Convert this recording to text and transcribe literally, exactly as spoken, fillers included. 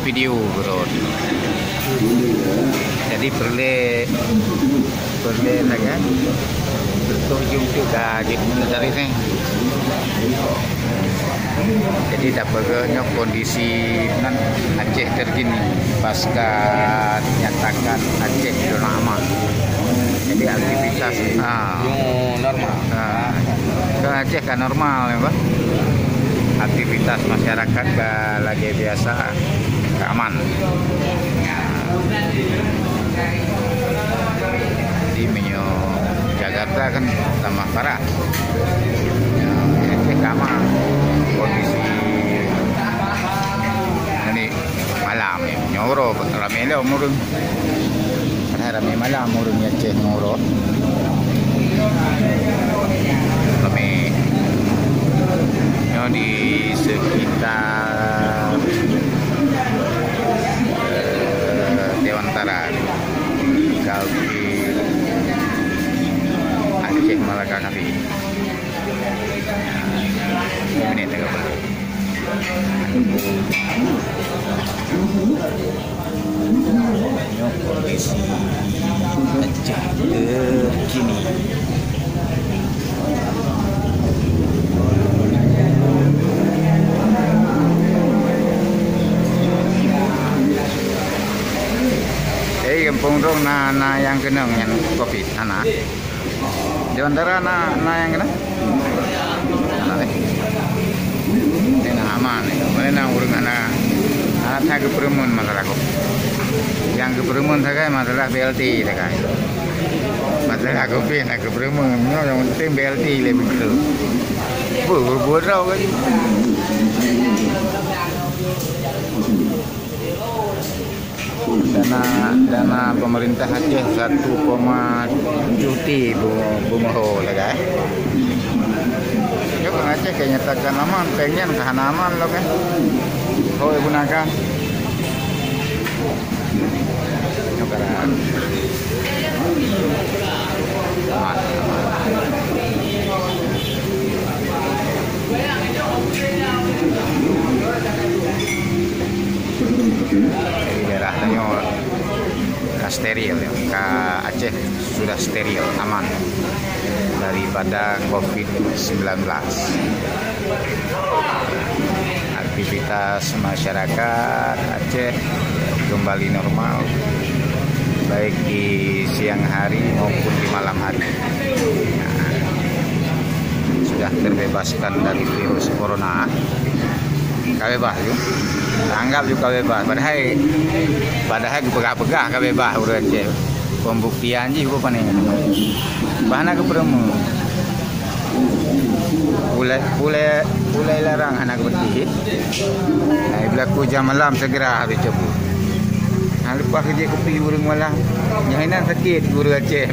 Video keudroe. Jadi peureulée, peureulée lagée beutôi jeuem tu ka jeuet dari sini. Jadi tapeugah nyoe kondisi nan Aceh terkini pasca dinyatakan Aceh zona aman. Jadi aktivitas, ah, New normal. Ah, ke Aceh ka normal ya, Pak. Aktivitas masyarakat ka lagée biasa, ka aman. Jadi meunyoe Jakarta kan tambah parah. Ya, Aceh ka aman. Kondisi ini malam ni, nyoe uroe ramé lom ureuëng. Padahai ramé malam ureuëng Aceh nyoe uroe. Ramé. Nyoe di sekitar, eh, Dewantara, Cafe Aceh Malaka Cafe. Ini tengah. Nyoe kondisi Aceh terkini. Eh, gampông dong na, na nyang keunong nyan covid, hana. Di antara na, na nyang kena? Hana deh. Ini na aman ni. Mana na ureuëng hana, hana that geupeureumeun masalah covid. Nyang geupeureumeun sagai masalah B L T sagai. Masalah covid na geupeureumeun. Nyoe nyang penting B L T lé beutôi. Bu, bu, bu, kan? Dana, dana pemerintah Aceh satu koma tujuh T bu-, beumeurah lagée. Nyoe keu Aceh ka nyatakan aman, péng nyan ka hana aman lagée. Hôi gunakan. Nyoe ka Jadi daerah tanyoe ka steril, ya. Ka Aceh sudah steril, aman daripada covid sembilan belas. Aktivitas masyarakat Aceh kembali normal, baik di siang hari maupun di malam hari. Sudah terbebaskan dari virus corona. Ka bebas ju. Anggap ju ka bebas. Padahai, padahai geupeugah-peugah ka bebas ureuëng Aceh. Pembuktian jih bukan ini. Bah na geupeureumeun. Pulai, pulai, pulai larang hana geupeutih. Hai, berlaku jam malam segera habis cabut. Ha, lepas kerja kopi ureuëng malam. Nyang inan sakit ureuëng Aceh.